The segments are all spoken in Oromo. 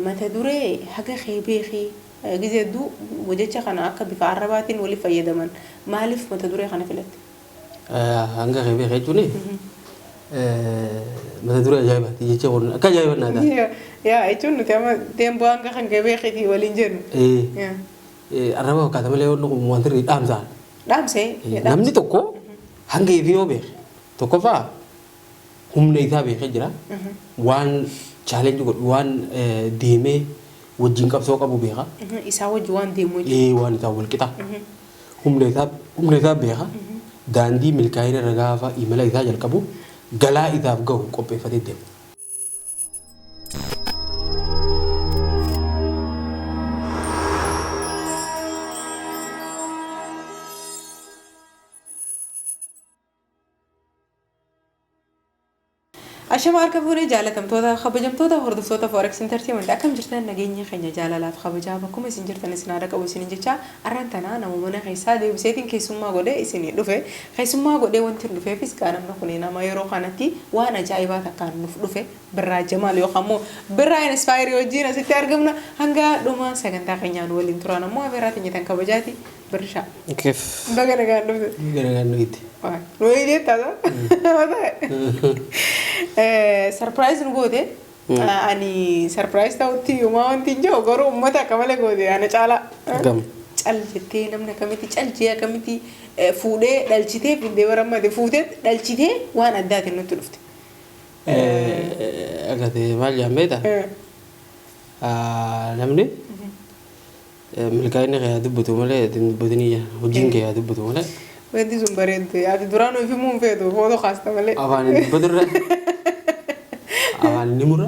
Mata duree haga kee beekii gizee hedduu jecha kana akka bifa arrabaatiin waliif fayyadaman maaliif mata duree kana filatte? Hanga kee beekee jechuun mata duree ajaa'ibaati jecha kun akka ajaa'iba naa ta'a. Yaa jechuun nuti amma deemboo hanga kan kee beekiitii waliin jennu. Arraba fakkaata malee wanni kun wanti irrii dhaamsaan. Dhaamsee. Namni tokko hanga ifii yoo beeke tokkoffaa humna isaa beekee jira. Waan challenge godhu waan deemee wajjin qabsoo qabu beeka. Isaa wajji waan deemu jechuudha. Ee, waan isaa wal qixa. Humna isaa beeka. Daandii milkaa'ina irra gaafa imala isaa jalqabu galaa isaaf gahu qopheeffatee deema. Ashama harka fuunee jaalatamtoota kabajamtoota hordoftoota Forex Entertainment, akkam jirtan? Nageenya keenya jaalalaaf kabajaa bakkuma isin jirtan isin haadha qabu isin jecha. Arraan tanaa nama mana keessaa deebiseetiin keessummaa godhee isin dhufe. Keessummaa godhee wanti hin dhufeefis gaa namni kun nama yeroo kanatti waan ajaa'ibaa takkaan nuuf dhufe, Birraa Jamaal yookaan immoo Birraa Inspire wajjin asitti argamna. Hanga dhuma sagantaa keenyaan waliin turan ammoo afeerraa teenyatan kabajaati. Birrishaa. Keef. Baga nagaan dhufte. Baga nagaan nuyitti. Wayii jettaa? Surprise nu goote. Ani surprise ta'utti yooma wanti hin jiru, garuu uummata akka malee goote ana caalaa. Gam. Cal jettee namni akkamitti cal jee akkamitti fuudhee dhalchitee findee barammate fuutee dhalchitee waan addaatiin nutti dhufte. Agatee maal jedhan beektaa? Namni milkaa'inni kee haa dubbatu malee hin dubbatinii jira. Hojiin kee haa dubbatu malee. Wanti sun bareeddu. Ati duraan of himuu hin feetu, footoo kaasta malee. Afaan hin dubbaturra, afaan hin himurra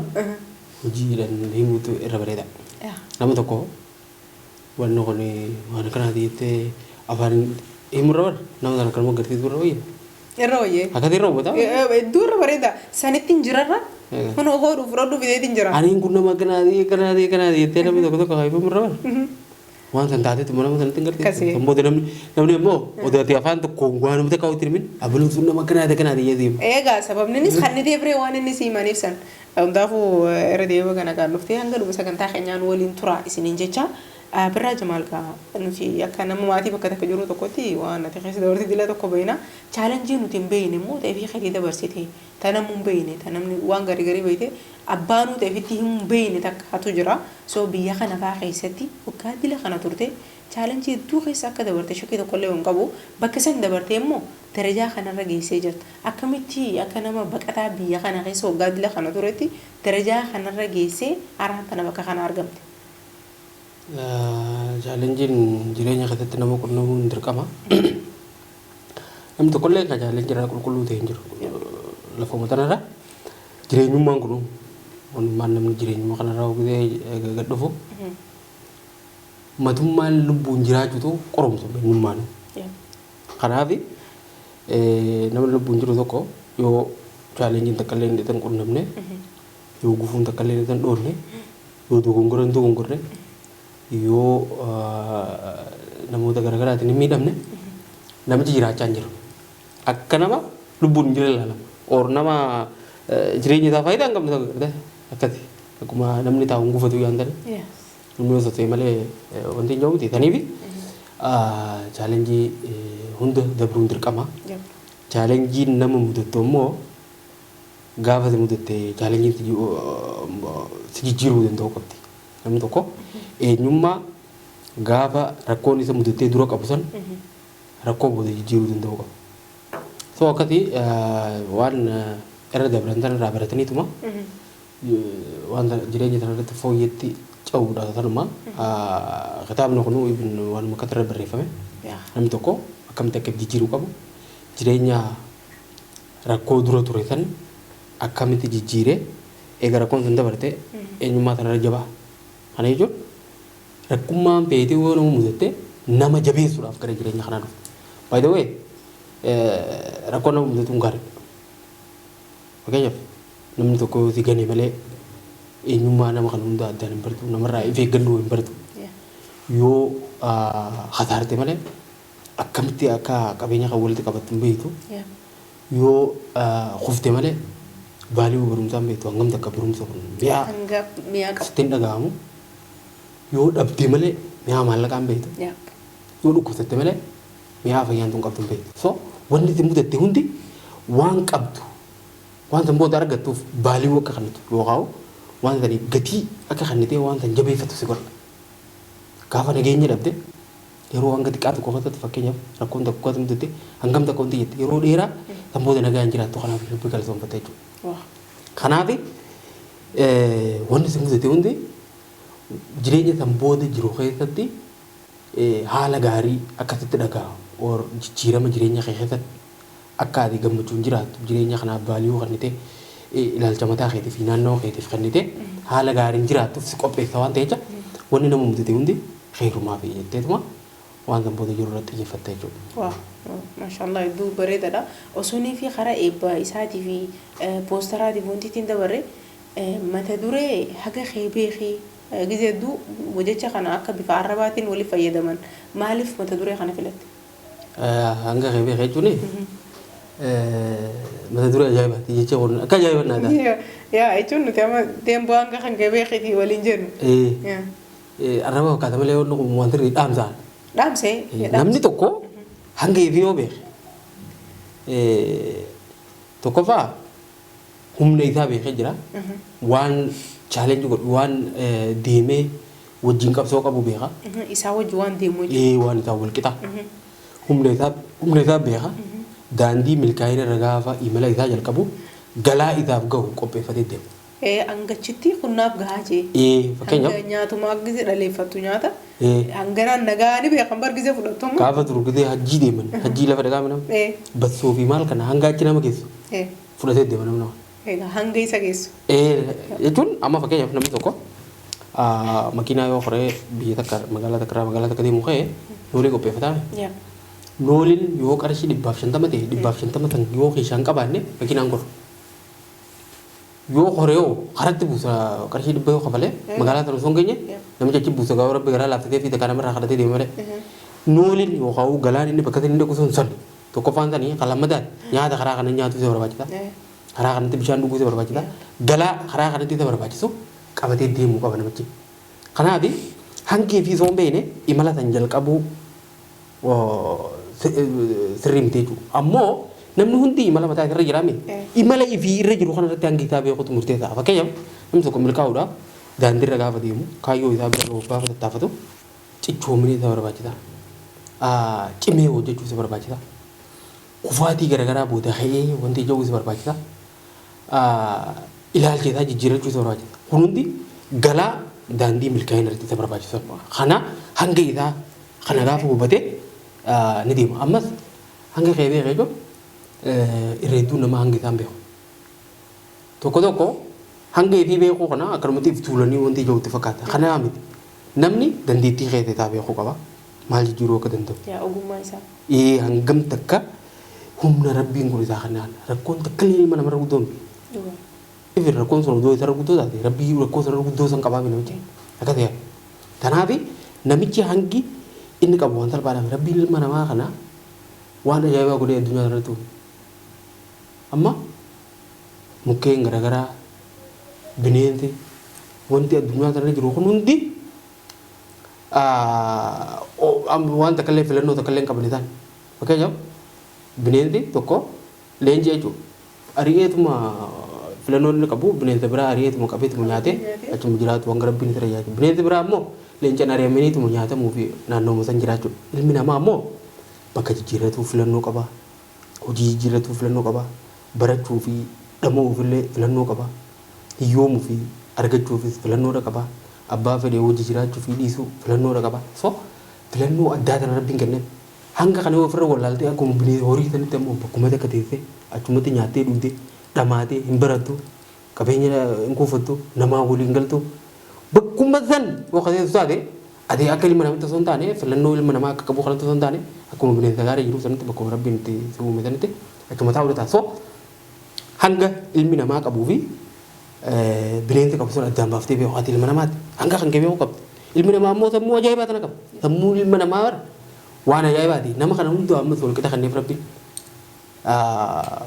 hojiidhaan himuutu irra bareeda. Nama tokko wanni kun waan akkanaati jettee afaan himurra bara nama sana akkanuma agarsiisuu irra wayya. Irra wayyee. Akkasii irra hubataa? Hedduu irra bareeda. Sanitti hin jirarra. Kun hodhu fudhadhu fideetiin jira. Aniin kun nama akkanaati akkanaati akkanaati jettee namni tokko tokko kan himurra bara. Waan san taateetu nama sanatti hin Akkasii. garsiisu. San booda namni immoo oduu ati afaan tokkoon waan namni takka itti himin abaluun sun nama akkanaati akkanaati jettee hima. Egaa sababni innis kan inni deebree waan inni si himaniif san. Hundaafuu irra deebi'a kana kan dhuftee hanga dhuma sagantaa keenyaan waliin tura isiniin jecha. Birraa Jamaal, gaa nuti akka nama maatii bakka takka jiru tokkotti waan ati keessa dabarte dila tokko beekna. Challenge nuti hin beekne immoo ta'eefii keetii dabarsite, ta namni hin beekne, ta namni waan garii garii beekte abbaanuu ta'eefitti hin beekne takkaatu jira. So biyya kana faa keessatti waggaa dila kana turte challenge hedduu keessa akka dabarte shakkii tokkollee hin qabu. Bakka san dabartee immoo darajaa kanarra geessee jirta. Akkamitti akka nama baqataa biyya kana keessa waggaa dila kana turetti darajaa kanarra geessee araan tana bakka kana argamte? Challengeiin jireenya keessatti nama qunnamuun dirqama. Namni tokkollee kan challenge irraa qulqulluu ta'e hin jiru. Lafuma tanarra jireenyummaan kun wanummaan namni jireenyummaa kanarraa hojjetee gad dhufu matummaan lubbuun jiraachuutu qorumsa eenyummaan. Kanaaf namni lubbuun jiru tokko yoo challengeiin takka illee hin qunnamne, yoo gufuun takka illee hin dhoofne, yoo dogongora hin dogongorre, yoo namoota garaagaraatiin hin miidhamne, namichi jiraachaa hin jiru. Akka nama lubbuun hin jirre ilaalama. Or nama jireenya isaa faayidaa hin qabne tokko gartee akkasi. Akkuma namni taa'u hin gufatu yaan ta'e. Namni yoo socho'e malee wanti hin jiru miti. Taniifi challenge hunda dabruun dirqama. Challengeiin nama mudattu immoo gaafa si mudatte challengeiin si jijjiiruu danda'u qabdi. Namni tokko eenyummaa gaafa rakkoon isa mudattee dura qabu san rakkoo booda jijjiiruu danda'u qaba. So akkasii waan irra dabran tan irraa barataniituma waan jireenya sana irratti fooyyetti ce'uudha sanuma. Kitaabni kun ibn waanuma akkatti irra barreeffame. Namni tokko akkamitti akka jijjiiruu qabu, jireenya rakkoo dura ture san akkamitti jijjiiree eega rakkoon sun dabarte eenyummaa sanarra jabaa. Kana jechuun rakkummaan feetee yoo nama mudatte nama jabeessuudhaaf gara jireenya kanaa dhufte. By the way, rakkoon nama mudatuun gaariidha. Fakkeenyaaf namni tokko yoo si gane malee eenyummaa nama kana hunda addaan hin bartu, namarraa if eeggannoo hin bartu. Yoo hasaarte malee akkamitti akka qabeenya kan walitti qabattu hin beektu. Yoo kufte malee Value barumsaa hin beektu, hangam takka barumsa kun mi'aa Hanga mi'aa qabu. Sitti hin dhaga'amu. Yoo dhabde malee mi'aa maallaqaa hin beektu. Yoo dhukkubsatte malee mi'aa fayyaan tun qabdu hin beektu. So wanni itti mudatte hundi waan qabdu, waan san booda argattuuf value akka kennitu yookaan waan saniif gatii akka kennitee waan san jabeeffatu si godha. Gaafa nageenya dhabde, yeroo hanga xiqqaa tokko keessatti, fakkeenyaaf rakkoon tokko keessatti mudatte, hangam takka wanti jette yeroo dheeraa san booda nagaan jiraattu, kanaaf Rabbi galatoonfatte jechuudha. Kanaaf wanni si mudate hundi jireenya san booda jiru keessatti haala gaarii akkasitti dhaga'a or jijjiirama jireenya kee keessatti akka ati gammachuun jiraattu, jireenya kanaaf value kennite, ilaalcha mataa keetii fi naannoo keetiif kennite, haala gaariin jiraattuuf si qopheessa waan ta'eef, wanni nama mudate hundi kheyrumaa fi jetteetuma waan san booda jiru irratti xiyyeeffatta jechuudha. Waa, maashaallah, hedduu bareedaadha. Osoo fi karaa eebba isaatii fi poostaraatiif wanti ittiin dabarre, mata duree "haga kee beekii" gizee hedduu jecha kana akka bifa arrabaatiin waliif fayyadaman, maaliif mata duree kana filatte? Hanga kee beekee jechuun mata duree ajaa'ibaati jecha kun akka ajaa'iba naa ta'a. Yaa, jechuun nuti amma deemboo hanga kan kee beekiitii waliin jennu. Arraba fakkaata malee wanni kun wanti irrii dhaamsaan. Dhaamsee. Namni tokko hanga ifii yoo beeke, tokkoffaa humna isaa beekee jira. Waan challenge godhu, waan deemee wajjin qabsoo qabu beeka. Isaa wajji waan deemu jechuudha. Waan isaa wal qixa. Humna isaa beeka. Daandii milkaa'ina irra gaafa imala isaa jalqabu galaa isaaf gahu qopheeffatee deema. Hangachitti kunnaaf gahaa jee. Fakkeenyaaf. Hanga nyaatuma gizee dhaleeffattu nyaata. Hanganaan nagaa ni beekan bar gizee fudhattu. Gaafa dur gizee hajjii deeman, hajjii lafa dhaqaa nama bassoo fi maal kana hanga achi nama geessu fudhatee deema namni. Egaa hanga isa geessu. Jechuun amma fakkeenyaaf namni tokko makiinaa yoo koree biyya takka, magaalaa takka irraa magaalaa takka deemu ka'e, noolii qopheeffataa. Nooliin yoo qarshii 150 ta'e, 150 san yoo keessaa hin qabaanne makiinaan koru. Yoo koree hoo karatti buusa, qarshii 100 yoo kafalee magaalaa sana osoo hin geenye namichi achi buusa, gaafa Rabbi garaa laaffatee fi takka namarraa kadhatee deema malee. Nooliin yookaan galaan inni bakka inni dhaqu sun san tokkoffaan sanii, kan lammataan nyaata karaa kana nyaatu isa barbaachisa. Karaa kanatti bishaan dhuguu isa barbaachisa. Galaa karaa kanatti isa barbaachisu qabatee deemuu qaba namichi. Kanaaf hangii fi osoo hin beekne imala san jalqabuu sirrii miti jechuudha. Ammoo namni hundi imala mataa irra jiraame, imala ifii irra jiru kanarratti hangi isaa beekutu murteessaadha. Fakkeenyaaf namni tokko milkaa'uudhaaf daandiirra gaafa deemu, kaayyoo isaa bira gahuuf gaafa tattaafatu, cichoomina isa barbaachisa. Cimee hojjechuu isa barbaachisa. Kufaatii garaagaraa booda ka'ee wanti ija'uu isa barbaachisa. Ilaalcha isaa jijjiirrachuu isa barbaachisa. Kun hundi galaa daandii milkaa'ina irratti isa barbaachisa. Kana hanga isaa kana gaafa hubate ni deema. Ammas hanga kee beekee jechuun irra hedduu nama hanga isaan beeku. Tokko tokko hanga ifii beekuu kana akkanumatti if tuulanii wanti ija'u itti fakkaata. Kana miti. Namni dandeettii keessa isaa beekuu qaba. Maal jijjiiruu akka danda'u. Yaa, ogummaa isaa. Hangam takka humna Rabbiin kun isaa kennaan, rakkoon takka illee ilma namarra guddoo miti. Ifin rakkoon sun odoo isarra guddoo taate, Rabbii rakkoo sanarra guddoo san qabaa namichi. Akka ta'e. Kanaaf namichi hangi inni qabu waan salphaadhaan Rabbiin ilma namaa kana waan ajaa'ibaa godhee addunyaa kanarratti uume. Amma mukkeen garaagaraa, bineensi, wanti addunyaa kanarra jiru kun hundi waan takka illee filannoo takka illee hin qaban isaan. Fakkeenyaaf bineensi tokko leenci jechuudha. Ari'eetuma filannoo inni qabu bineensa biraa ari'eetuma qabeetuma nyaatee achuma jiraatu hanga Rabbiin isa jiraatu. Bineensi biraa immoo leencaan ari'amaniituma nyaatamuu fi naannooma san jiraachuudha. Ilmi namaa immoo bakka jijjiirratuu filannoo qaba. Hojii jijjiirratuu filannoo qaba. Barachuu fi dhama'uuf illee filannoo qaba. Hiyyoomuu fi argachuufis filannoodha qaba. Abbaa fedhe hojii jiraachuu fi dhiisuu filannoodha qaba. So filannoo addaa kana Rabbiin kenneef. Hanga kana yoo ofirra wallaaltee, akkuma bineensa horii sanitti ammoo bakkuma takka teessee achumatti nyaattee dhugdee dhamaatee, hin barattu, qabeenya hin kuufattu, namaa waliin galtu, bakkuma san yoo kaseessu taate, ati akka ilma namaatti osoo hin taane, filannoo ilma namaa akka qabu kanatti osoo hin taane, akkuma bineensa gaarii jiru sanitti bakkuma Rabbiin itti si uume sanitti achuma taa'uu ta'a. So hanga ilmi namaa qabuu fi bineensi qabu sun addaan baaftee beeku, ati ilma namaati. Hanga kan kee beekuu qabdi. Ilmi namaa immoo sammuu ajaa'ibaa tana qaba. Sammuun ilma namaa bara waan ajaa'ibaati. Nama kana hundaa ammas wal qixa kenneef Rabbiin.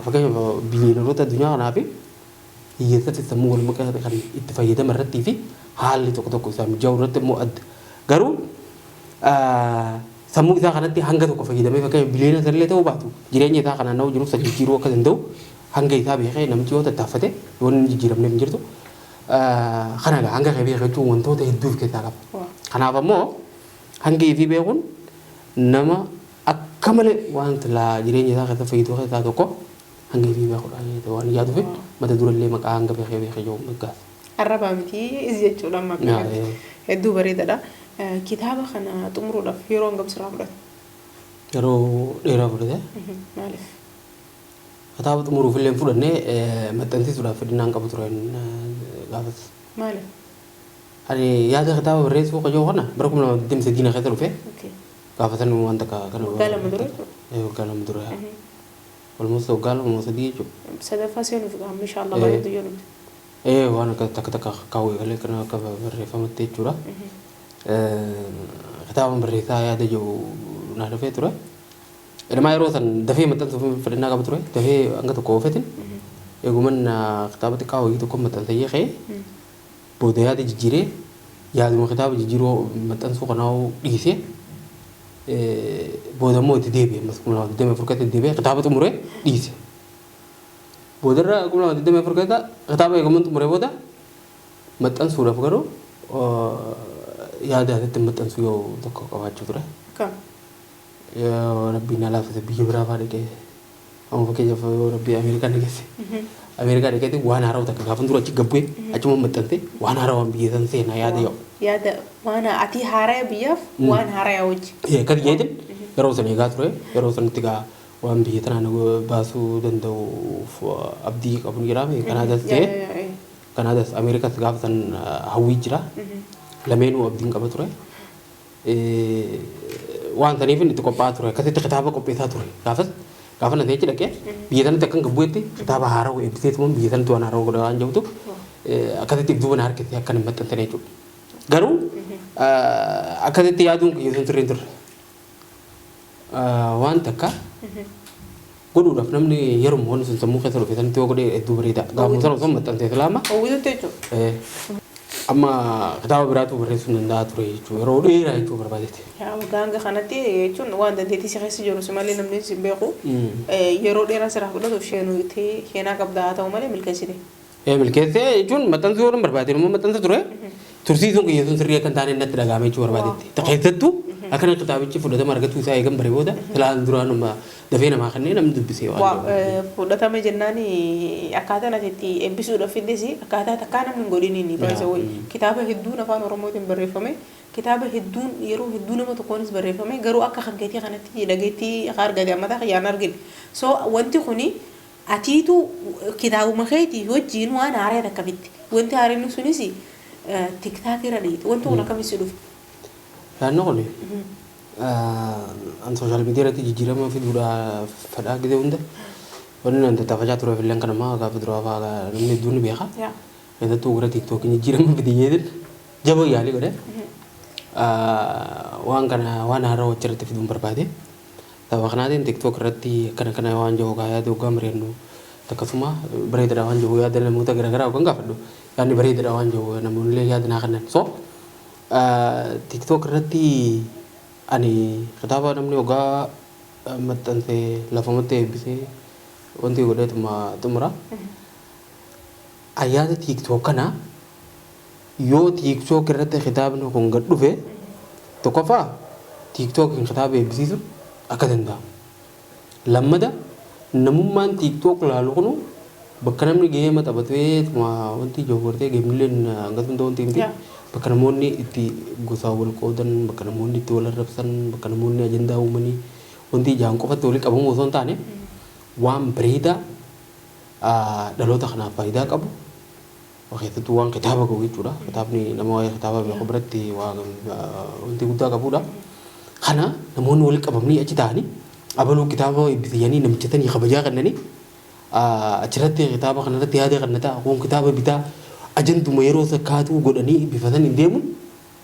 Fakkeenyaaf biliyoonaroota addunyaa kanaa fi Hiyyeessatti sammuu wal makaa kan itti fayyadama irrattii fi haalli tokko tokko isaa mijaa'u irratti immoo adda. Garuu sammuu isaa kanatti hanga tokko fayyadamee, fakkeenya biliyoona sanillee ta'uu baatu, jireenya isaa kanaan nama jiruuf san jijjiiruu akka danda'u hanga isaa beekee namichi yoo tattaaffate yoo inni jijjiiramneef hin jirtu. Kana egaa hanga kee beeku jechuun wantoota hedduu of keessaa qaba. Kanaaf ammoo hanga ifii beekuun nama akka malee waan silaa jireenya isaa keessa fayyadu keessaa tokko hanga ifii beekuudha waan yaaduuf mata durallee maqaa hanga beekee beekee jiru moggaase. Arrabaa miti jechuudha amma akka hedduu bareedaadha. Kitaaba kana xumuruudhaaf yeroo hangam sirraa fudhate? Yeroo dheeraa fudhate. Maaliif? Kitaaba xumuruuf illee fudhannee maxxansiisuudhaaf fedhinnaan qabu ture gaafas. Maaliif? Ani yaada kitaaba barreessuu qajoo kana bara 2023 na keessa dhufe. Gaafa san waan takka kana. Waggaa 2 dura jechuudha. Waggaa 2 dura. Almost waggaa 2 moo 3 jechuudha. Sadaffaa seenuuf gaama inshaallah baay'eetu yoo nuti. Waan akka takka takka kaawwee galee kana akka barreeffamatti jechuudha. Kitaaba barreessaa yaada jiru naa dhufee ture. Ilmaa yeroo san dafee maxxansuuf fedhinnaa qaba ture. Dafee hanga tokko oofetin. Eeguman kitaaba xiqqaa wayii tokko maxxansee ka'ee booda yaada jijjiiree yaaduma kitaaba jijjiiruu maxxansuu kanaa dhiisee booda immoo itti deebi'e, ammas 2024 keessatti deebi'ee kitaaba xumuree dhiise. Boodarra 2024 keessa kitaaba eeguman xumuree booda maxxansuudhaaf garuu yaada asitti maxxansuu yoo tokko qabaachuu ture. Akkam? Yoo Rabbiin na laaffise biyya biraa fa'aa dhaqee, amma fakkeenyaaf yoo Rabbii Ameerikaa na geesse, Ameerikaa dhaqeeti waan haarawaa takka gaafan dura achi gabbu'e achuma maxxansee waan haarawaan biyya san seenaa yaada yoo. Yaada waan ati haaraya biyyaaf waan haaraya hojii. Akkas jeetin yeroo sana eegaa ture. Yeroo sanatti gaa waan biyya tanaa na baasuu danda'uuf abdii qabu ni jira. Kanaadaas ta'e Kanaadaas Ameerikaas gaafa san hawwii jira. Lameenuu abdiin qaba ture. Waan saniif itti qophaa'aa ture. Akkasitti kitaaba qopheessaa ture. Gaafas gaafa na achi dhaqee biyya sanatti akkan gabbu'etti kitaaba haarawaa eebbiseetuma biyya sanatti waan haarawaa godha waan jedhutu akkasitti duuba na harkisee akkan hin maxxansine jechuudha. Garuu akkasitti yaaduun kiyya sun sirrii hin turre. Waan takka godhuudhaaf namni yeruma wanni sun sammuu keessa dhufe sanitti yoo godhe hedduu bareeda. Gaafuma sana osoo maxxansee islaama. Hawwitutti jechuudha. Amma kitaaba biraatu barreessuu hin danda'a ture jechuudha. Yeroo dheeraa jechuu barbaadetti. Waggaa hanga kanatti jechuun waan dandeettii si keessa jiru si malee namni si hin beeku. Yeroo dheeraa sirraa fudhatuuf sheenuutee sheenaa qabda, haa ta'u malee milkeessite. Milkeessee jechuun maxxansuu yoo barbaade immoo maxxansa ture. Tursiisuun kiyya sun sirrii akka hin taane natti dhaga'ame jechuu barbaadetti. Keessattuu akkana kitaabichi fudhatama argachuu isaa eegan bare booda silaan duraan dafee namaa kennee namni dubbisee waan. Fudhatame jennaan akkaataan ati itti eebbisuudhaaf fiddes akkaataa takkaa namni hin godhiniin baay'isa wayi. Kitaaba hedduun afaan Oromootiin barreeffame. Kitaaba hedduun yeroo hedduu nama tokkoonis barreeffame, garuu akka kan keetii kanatti dhageettii akka argate ammataa kiyyaan argine. So wanti kuni atiitu kitaabuma keetii wajjiin waan haaraa takka fitte. Wanti haaraan sunis TikTok irra dhiite. Wanti kun akkamitti si dhufe? Yaadni kun an social media irratti jijjiirama fiduudhaaf fedhaa gizee hunda wanni nan tattaafachaa tureef illee kanuma gaafa duraa fa'aa namni hedduun ni beeka. Keessattuu gara TikTokiin jijjiirama fide jeetin jaboo yaalii godhe. Waan kana waan haaraa achirratti fiduun barbaade. Sababa kanaatiin TikTok irratti akkana kana waan jiru yaada hoggaa mari'annu, akkasuma bareedaadha waan jiru yaada namoota garaagaraa hoggaan gaafadhu, yaadni bareedaadha waan jiru namoonni illee yaada naa kennan. So TikTok irratti ani kitaaba namni hoggaa maxxansee lafumatti eebbisee wanti godheetuma xumura. Ayyaana TikTok kana yoo TikTok irratti kitaabni kun gad dhufe, tokkoffaa TikTokiin kitaaba eebbisiisuun akka danda'amu. Lammada namummaan TikTok laalu kunu bakka namni game taphatee wanti ijoo gartee gameni illee hangas hunda wanti miti. Bakka namoonni itti gosaa wal qoodan, bakka namoonni itti wal arrabsan, bakka namoonni ajandaa uumanii wanti ijaan qofatti walitti qabamu osoo hin taane, waan bareedaa dhaloota kanaaf faayidaa qabu, keessattuu waan kitaaba qabu jechuudha. Kitaabni nama waa'ee kitaabaa beeku biratti wanti guddaa qabudha. Kana namoonni walitti qabamanii achi ta'anii abaluu kitaaba eebbisanii namichatanii kabajaa kennanii achirratti kitaaba kanarratti yaada kennataa, kun kitaaba bitaa, ajanduma yeroo sakkaatuu godhanii bifa saniin deemuun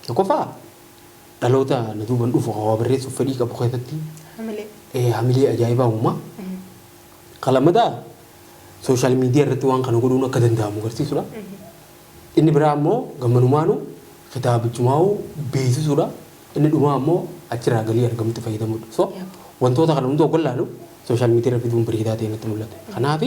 tokkoffaa dhaloota na duuban dhufu waa barreessuuf fedhii qabu keessatti Hamilee. Hamilee ajaa'ibaa uumaa. Kalamadaa Social media irratti waan kana godhuun akka danda'amu agarsiisudha. Inni biraa ammoo gammanumaanuu kitaabichumaa'uu beeksisuudha. Inni dhumaa ammoo achirraa galii argamutti fayyadamuudha. So wantoota kana hunda oggan laalu social media irra fiduun bareedaa ta'e natti mul'ate. Kanaaf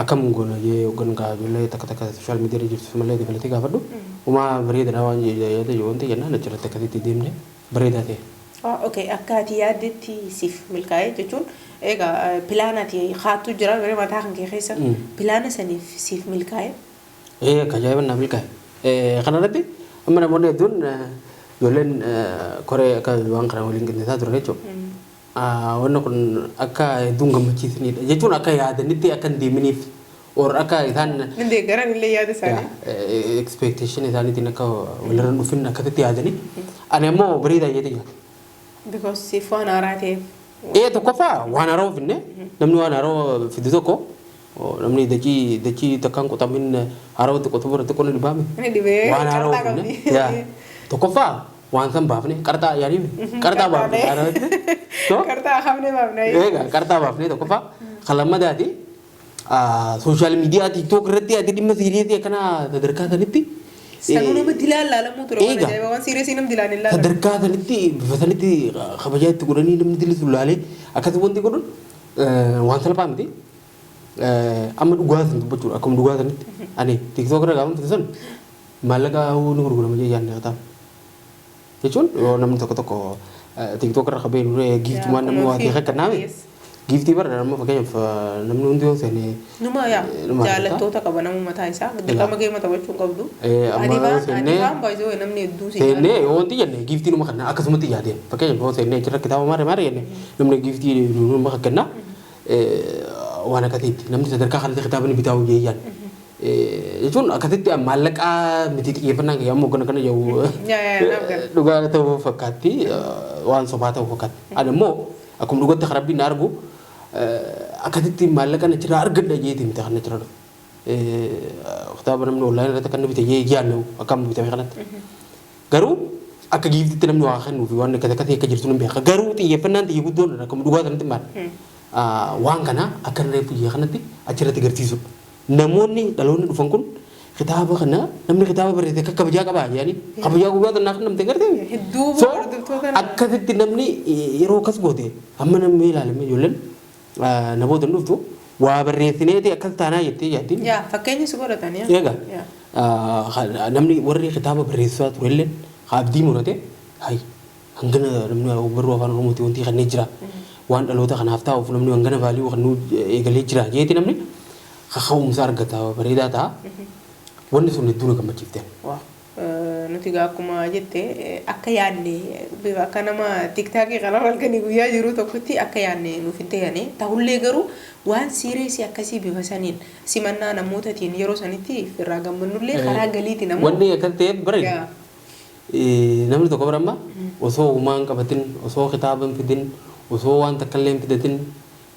akkam goona jee hoggan gaa ijoollee takka takka social media irra jirtu malee dabalatee gaafadhu. Umaa bareedaadha waan yaada wanti jennaan achirratti akkasitti deemne bareedaa ta'e. Okay, akka ati yaaddetti siif milkaa'e jechuun egaa plan ati haattu jira garee mataa kan kee keessa plan saniif siif milkaa'e. Ee, akka ajaa'iba naa milkaa'e. Kanarratti amma namoonni hedduun, ijoolleen koree akka waan kana waliin qindeessaa turan jechuudha. Wanni kun akka hedduun gammachiisanidha jechuun akka yaadanitti akka hin deeminiif or akka isaan Hin deeggaran illee yaada isaanii. Expectation isaaniitiin akka walirra hin dhufin akkasitti yaadanii. Ani ammoo bareedaa jeetee yaada. Because siif waan haaraa ta'eef. Ee, tokkoffaa waan haaraa finne. Namni waan haaraa fidu tokko, namni dachii dachii takkaan qotamin haarawatti qotuu biratti qonna dhibaame. Inni dhibee Waan haaraa qarxaa finne. qabdi. Yaa, tokkoffaa waan san baafne, qarxaa yaanii qarxaa baafne haarawatti. So Qarxaa hafne baafne. Egaa qarxaa baafne tokkoffaa. Kan lammadaati social media TikTok irratti ati dhimma serious akkana sadarkaa sanitti Sanuu nama dilaan laalamuu ture waan Egaa. ajaa'iba, waan serious namni dilaan hin laalamu. Sadarkaa sanitti bifa sanitti kabajaa itti godhanii namni dilisu laalee akkasii wanti godhun waan salphaa miti. Amma dhugaa san dubbachuudha, akkuma dhugaa sanitti ani TikTok irra gaafa san maallaqa ni gurgurama jee yaadne kitaaba. Jechuun yoo namni tokko tokko TikTok irra qabee nuree giiftumaan namni waa ta'e kennaame. Giiftii bara nama fakkeenyaaf namni hundi yoo seene Numa yaa numa jaallattoota qaba nama mataa isaa dirqama geema taphachuu hin qabdu. Amma Adii yoo baan seennee adii baan baay'ee namni hedduu si seennee yoo wanti jenne giiftii numa kenna akkasumatti yaadeen. Fakkeenyaaf yoo seennee achirra kitaaba maare maare jenne namni giiftii numa kenna, waan akkasiitti namni sadarkaa kanatti kitaaba ni bitaa hojii yaadne. Jechuun akkasitti maallaqaa miti xiyyeeffannaan kiyya ammoo kana kana jedhu Yaa yaa naaf gala. Dhugaa ta'uu fakkaatti, waan sobaa ta'uu fakkaatti. Ani immoo akkuma dhugatti kan Rabbiin na argu akkasitti maallaqa na achirraa argadha jeeti miti kan achirra dhufe. Kitaaba namni online irratti akka inni bite jee yaadne akka amma bitame kanatti. Garuu akka giiftitti namni waa kennuu fi waan akkas akkasii akka jirtu nan beeka. Garuu xiyyeeffannaan xiyya guddoon akkuma dhugaa sanatti maal? Waan kana akka inni reefu jee kanatti achirratti agarsiisudha. Namoonni dhaloonni dhufan kun kitaaba kana namni kitaaba barreesse akka kabajaa qabaa jedhanii kabajaa guddaa tanaa kan namtee gartee. Hedduu So hordoftoota akkasitti namni yeroo akkas goote amma namni ilaalame ijoolleen namoota hin dhuftu waa barreessineeti akkas taanaa jettee yaaddiin. Yaa, fakkeenya si godhatan yaa. Egaa namni warri kitaaba barreessaa turellee abdii murate hay hangana namni barruu afaan Oromooti wanti kanneen jira waan dhaloota kanaaf taa'uuf namni hangana value kan nu eegalee jira jeeti namni kaka'umsa argata, bareedaa ta'a. Wanni sun hedduu na gammachiifte. Waa. Nuti egaa akkuma jette akka yaadne bifa akka nama TikTokii kanarra halkanii guyyaa jiru tokkotti akka yaadne nuuf hin ta'ane ta'ullee garuu waan serious akkasii bifa saniin simannaa namootaatiin yeroo sanitti irraa gammannullee karaa galiitiin ammoo Wanni akkas ta'eef bare namni tokko bara amma osoo uumaa hin qabatin, osoo kitaaba hin fidin, osoo waan takka illee hin fidatin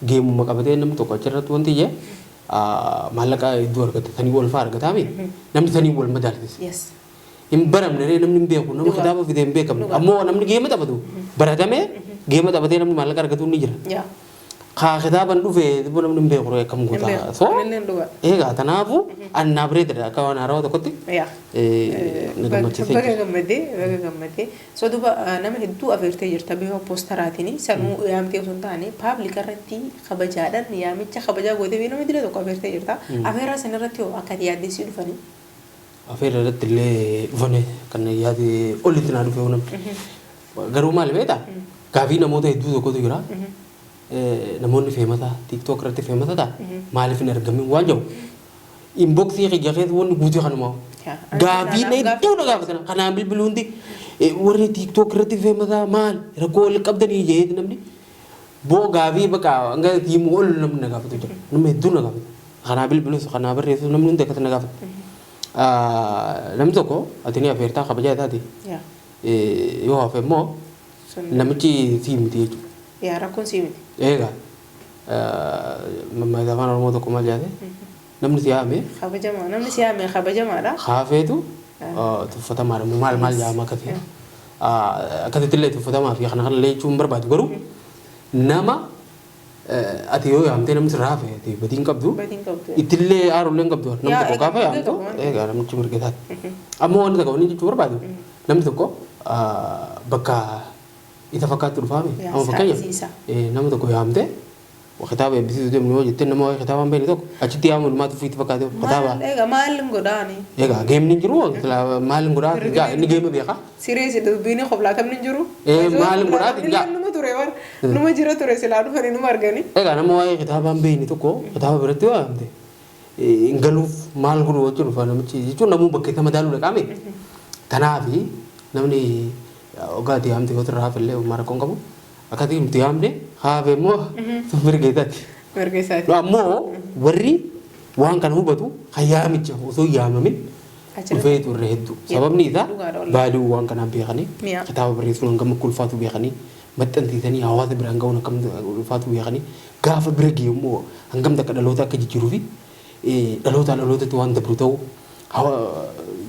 geemuma qabatee namni tokko achirratti wanti jee maallaqa hedduu argata, sanii wal fa'aa argataami, namni sanii wal madaalchise. Hin baramne ree, namni hin beeku, nama kitaaba fide hin beekamne. Ammoo namni geema taphatu baratamee geema taphatee namni maallaqa argatu ni jira. Kaa kitaaban dhufe namni hin beeku ree akkam Hin goota. beeku. So Anillee dhugaa. Egaa tanaafu annaa bareedadha, akka waan haarawaa tokkotti na gammachiisee Baga jira. gammadee, baga gammadee. So duba nama hedduu afeertee jirta bifa poosteraatiin, sanuu yaamtee osoo hin taane public irratti kabajaadhaan yaamicha kabajaa gootee fi nama dila tokko afeertee jirta. Afeeraa san irratti hoo akka ati yaaddessii dhufanii? Afeera irratti illee dhufane, kan yaade olitti naa dhufe namni. Garuu maal beektaa? Gaafii namoota hedduu tokkotu jira. Namoonni famous TikTok irratti famous ta'a maaliif hin argamin waan jedhu. Inboxii kiyya keessa wanni guutuu kanuma. Gaafii hedduu na gaafatan. Kanaan bilbiluu hundi warri TikTok irratti famous maal rakkoo wal qabdanii jee namni. Boo gaafii bakka hanga tiimuu ol namni na gaafatu jira. Nama hedduu na gaafata. Kanaa bilbilus kanaa barreessus namni hundi akkas na gaafata. Namni tokko ati ni afeertaa kabajaa isaati. Yoo hafe immoo namichi sii miti jechuudha. Yaa, rakkoon sii miti. Egaa mammaaksa afaan Oromoo tokko maal jedhate, namni si yaame Kabajamaa, namni si yaame kabajamaadha. Haafeetu tuffatamaadha moo maal maal jedhama akkasii. Akkasitti illee tuffatamaa fi kana kana illee jechuun barbaadu, garuu nama Ati yoo yaamtee namni sirraa hafe, ati badii hin qabdu. Badii hin qabdu. Ittillee aarullee hin qabdu. Namni Yaa, tokko egaa gaafa mirga yaamtu qabu waan ta'eef. Egaa namichi mirga isaati. Ammoo wanti tokko wanni jechuu barbaadu, namni tokko bakka isa fakkaattu dhufaame. Yaa, Amma fakkeenyaaf size isaa. Nama tokko yaamtee kitaaba eebbisiisuu deemnu yoo jettee, nama waa'ee kitaabaa hin beekne tokko achitti yaamuun maatu ofiitti fakkaate kitaaba. Maal egaa, maal hin godhaani? Egaa geemni hin jiru, maal hin godhaa egaa, inni geema beeka. Sirees dubbiin koblaatamni hin jiru. Maal hin godhaa Illee numa ture bar. Numa jira ture, silaa dhufanii numa argani. Egaa nama waa'ee kitaabaa hin beekne tokko kitaaba biratti yoo yaamte hin galuuf, maal godhu wajjin dhufa namichi jechuun namuu bakka isa madaaluu dhaqaame. Tanaafi namni dhugaatii yaamte yoo sirraa hafe illee uumaa rakkoon qabu. Akkasii nuti yaamne hafe immoo sun mirga isaati. Mirga isaati. Ammoo warri waan kana hubatu kan yaamicha osoo hin yaamamin Achirratti. dhufeetu irra hedduu. Sababni isaa Dhugaadha wallahi. Value waan kanaa beekanii, Mi'a. kitaaba barreessuun hangam akka ulfaatu beekanii, maxxansiisanii hawaasa biraan ga'uun akkam ulfaatu beekanii, gaafa bira ga'e immoo hangam takka dhaloota akka jijjiiruu fi dhalootaa dhalootatti waan dabru ta'uu,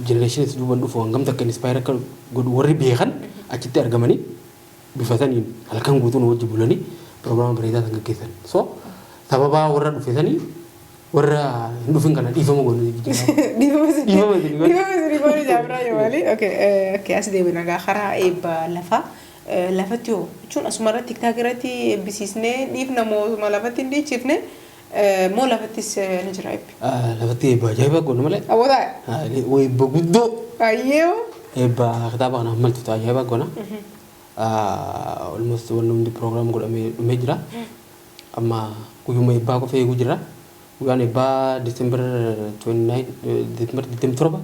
generationis duuban dhufu hangam takka inspire akka godhu warri beekan achitti argamanii bifa saniin halkan guutuu nu wajji bulanii piroogiraama bareedaa san gaggeessan. So sababaa warra dhufe sanii warra hin dhufin kana dhiifama goone. Dhiifama isin. Dhiifama isin goone. Dhiifama isin goone jaabraa Jamaali. Okay, okay, as deebina gaa karaa eebba lafaa. Lafatti hoo jechuun asuma irratti TikTok irratti eebbisiisnee dhiifna moo lafatti hin dhiichifne moo lafattis ni jira eebbi? Lafatti eebba ajaa'ibaa goone malee. Abootaa. Eebba guddoo. Ayyee. Eebba kitaaba kanaaf maltu ta'a ajaa'ibaa goona. Almost wanni hundi program godhamee dhumee jira. Amma guyyuma eebbaa qofa eeguu jira. Guyyaan eebbaa December 29, December 27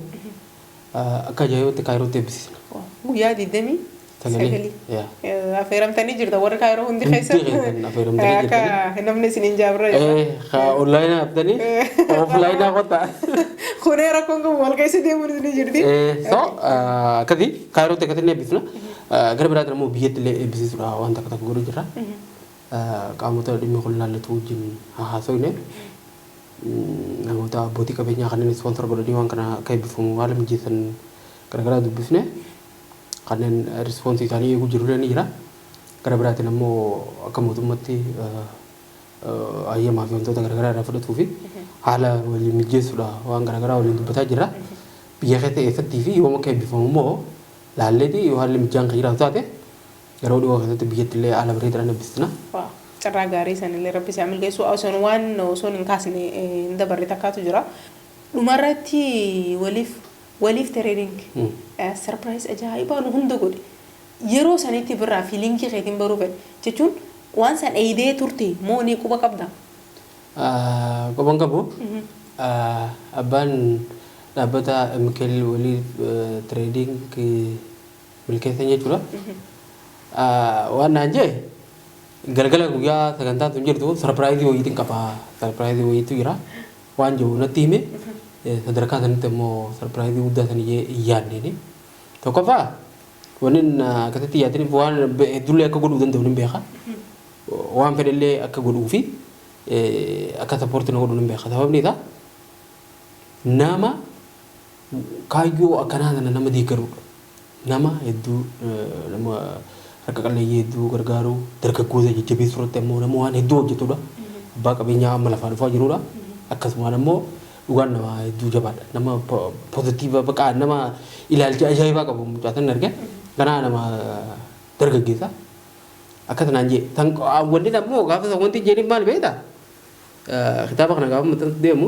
akka ajaa'ibatti Kaayirootti eebbisiisna. Guyyaa digdamii sagalii. sagalii. Yaa. Affeeramtanii jirta warri Kaayiroo hundi Hundi keessa. keessan affeeramtanii Akka jirtanii. namni isiniin jaabra. Online haftanii offline qotaa. Kunee rakkoon kun wal keessa deemuun isinii jirti. So akkasii Kaayirootti akkasiin eebbisna. Gara biraatiin immoo biyyatti illee eebbisiisuudha waan takka takka godhu jirra. Qaamota dhimmi kun ilaallatu wajjin haasofne, namoota abbootii qabeenyaa kanneen sponsor godhanii waan kana akka eebbifamu haala mijeessan garaagaraa dubbifne, kanneen response isaanii eeguu jirullee ni jira. Gara biraatiin ammoo akka mootummaatti hayyamaa fi wantoota garaagaraa irraa fudhatuu fi haala waliin mijeessuudha waan garaagaraa waliin dubbataa jirra. Biyya keessa eessattii fi yoom akka eebbifamu immoo laalleeti, yoo haalli mijaan kan jiraatu taate yeroo dhiyoo keessatti biyyatti illee haala bareedaadhaan eebbisna. Waa, carraa gaarii sanillee rabbi isaa milkeessu. Osoon waan osoon hin kaasne hin dabarre takkaatu jira. Dhumarratti waliif trading surprise ajaa'ibaa nu hunda godhe. Yeroo sanitti birraa feeling keetiin baruu fedhe jechuun waan san eeydee turte moo ni quba qabda? Quban qabu. Abbaan dhaabbata MKL Waliif Trading milkeessan jechuudha. Waan naan jee, galgala guyyaa sagantaan sun jirtu surprise wayiitiin qaba. Surprise wayiitu jira. Waan jiru natti hime, sadarkaa sanitti immoo surprise guddaa san hin yaadneeni. Tokkoffaa, wanni akkasitti yaadaniif waan hedduullee akka godhuu danda'u ni beeka. Waan fedhellee akka godhuu fi akka support na godhu ni beeka. Sababni isaa nama kaayyoo akkanaa kana nama deeggarudha. Nama hedduu, nama harka qalleeyyii hedduu gargaaru, dargaggoota jajjabeessuu irratti ammoo nama waan hedduu hojjetudha. Abbaa qabeenyaa amma lafaa dhufaa jirudha. Akkasumaan ammoo dhugaan nama hedduu jabaadha. Nama positive baqaa, nama ilaalcha ajaa'ibaa qabu mucaa san arge. Ganaa nama dargaggeessa. Akka sanaan jee. Wanni ammoo gaafa san wanti jedhin maal beektaa? Kitaaba kana gaafa maxxansu deemu,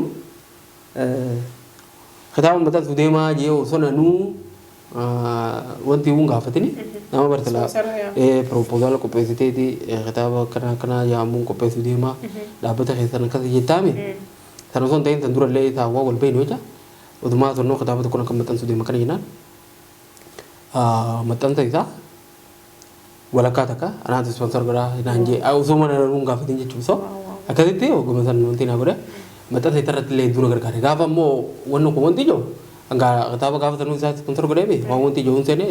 kitaaba maxxansu deemaa jee osoo nanuu wanti hun gaafatini nama bartala proposal qopheessiteeti, kitaaba akkana akkana yaamuun qopheessuu deemaa dhaabbata keessan akkas jettaame. Sana osoo hin ta'in, san durallee isaa waa wal beeknu jecha odumaa sonnoo kitaaba tokko akka maxxansuu deema kana jennaan, maxxansa isaa walakkaa takka anaatu sponsor godhaa naan jee, osoo mana nanuun gaafatin jechuun. So akkasitti hogguma san wanti naa godhe maxxansa isa irratti illee hedduu na gargaare. Gaafa immoo wanni kun wanti jiru hanga kitaaba gaafa sanuu isaa sponsor godhee waan wanti jiru hin seene,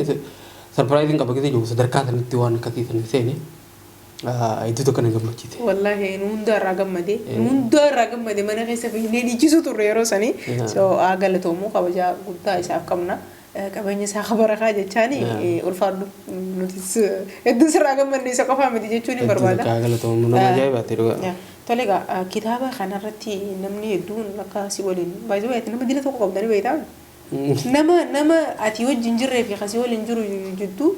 surpriseiin qaba keessa jiru sadarkaa sanitti waan akkasii san seene. Hedduu tokko na gammachiise. Wallaahi nu hunda irraa gammade. Nu hunda irraa gammade, mana keessa fiignee dhiichisuu turre yeroo sanii. So haa galatoomuu, kabajaa guddaa isaaf qabna. Qabeenya isaa kabarakaa jechaani ulfaadhu, nutis hedduu sirraa gammanne, isa qofaa miti jechuun hin barbaada. Hedduu galatoomuu, nama ajaa'ibaati dhugaa. Tole egaa, kitaaba kanarratti namni hedduun akka si waliin baay'ee ati nama dila tokko qabdanii beektaa? Nama ati wajjin jirree fi kasii waliin jiru jidduu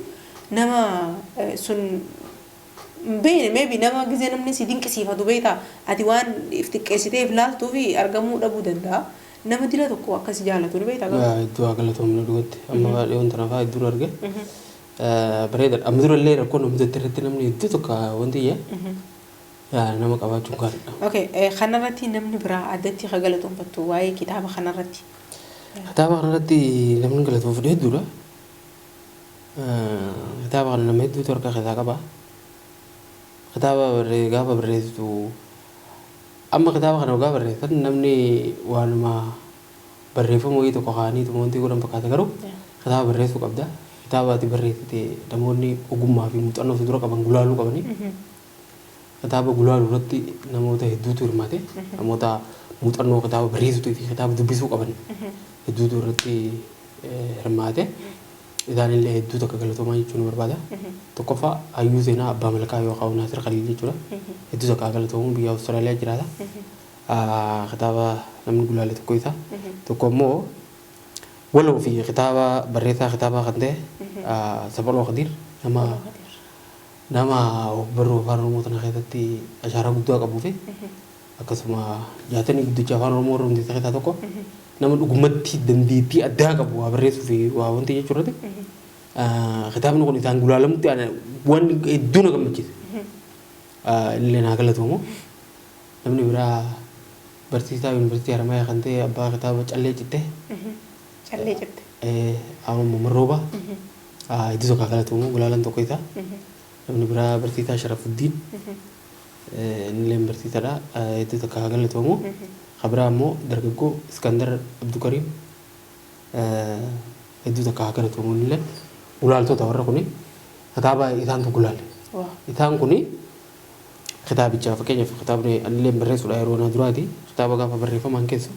nama sun beene, maybe nama gisee namni si dinqisiifatu beektaa, ati waan if xiqqeessitee if laaltuu fi argamuu dhabuu danda'a. Nama dila tokko akkas jaalatu ni beektaa garuu? Hedduu haa galatoomnu dhugatti. Amma dhiyoon tana fa'aa hedduun arge. Bareedaadha. Amma durallee rakkoon nu mudatte irratti namni hedduu tokko wanti iyya nama qabaachuun gaariidha. Okay, kanarratti namni biraa addatti ka galatoonfattu waa'ee kitaaba kanarratti. Kitaaba kanarratti namni galatoonfatu hedduudha. Kitaaba kana nama hedduutu harka keessaa qaba. Kitaaba gaafa barreessitu, amma kitaaba kana gaafa barreessan namni waanuma barreeffama wayii tokko kaa'aniitu wanti godhan fakkaata, garuu kitaaba barreessuu qabda. Kitaaba ati barreessite namoonni ogummaa fi muuxannoo si dura qaban gulaaluu qabani. Kitaaba gulaaluu irratti namoota hedduutu hirmaate. Namoota muuxannoo kitaaba barreessuu fi kitaaba dubbisuu qaban hedduutu irratti hirmaate. Isaanillee hedduu takka galatoomaa jechuun barbaada. Tokkoffaa hayyuu seenaa Abbaa Malkaa yookaan Naasir Khaliil jechuudha. Hedduu takka galatoomuu, biyya Awustiraaliyaa jiraata. Kitaaba namni gulaale tokko isa. Tokko immoo waloo fi kitaaba barreessaa kitaabaa kan ta'e Saphaloo Khadiir, nama ogbarruu afaan Oromoo tana keessatti ashaaraa guddaa qabuu fi akkasuma jaatanii guddicha afaan Oromoo irra hundeessa keessaa tokko, nama dhugumatti dandeettii addaa qabu waa barreessuu fi waa wanti jechuu irratti kitaabni kun isaan gulaalamutti waan hedduu na gammachiise. Illee naa galatoomu. Namni biraa barsiisaa Yuunivarsiitii Haramayaa kan ta'e abbaa kitaaba Callee Cittee. Callee Citte. Amma Marrooba. Hedduu tokko galatoomu, gulaalan tokko isaa. Namni biraa barsiisaa Sharafuddin. Innillee barsiisaadha. Hedduu tokko galatoomu. Kan biraa immoo dargaggoo Iskandar Abdukariim. Hedduu tokko galatoomu, innillee gulaaltota warra kuni kitaaba isaantu gulaale. Isaan kuni kitaabicha, fakkeenyaaf kitaabni anillee barreessuudha yeroo na duraati, kitaaba gaafa barreeffamaan keessa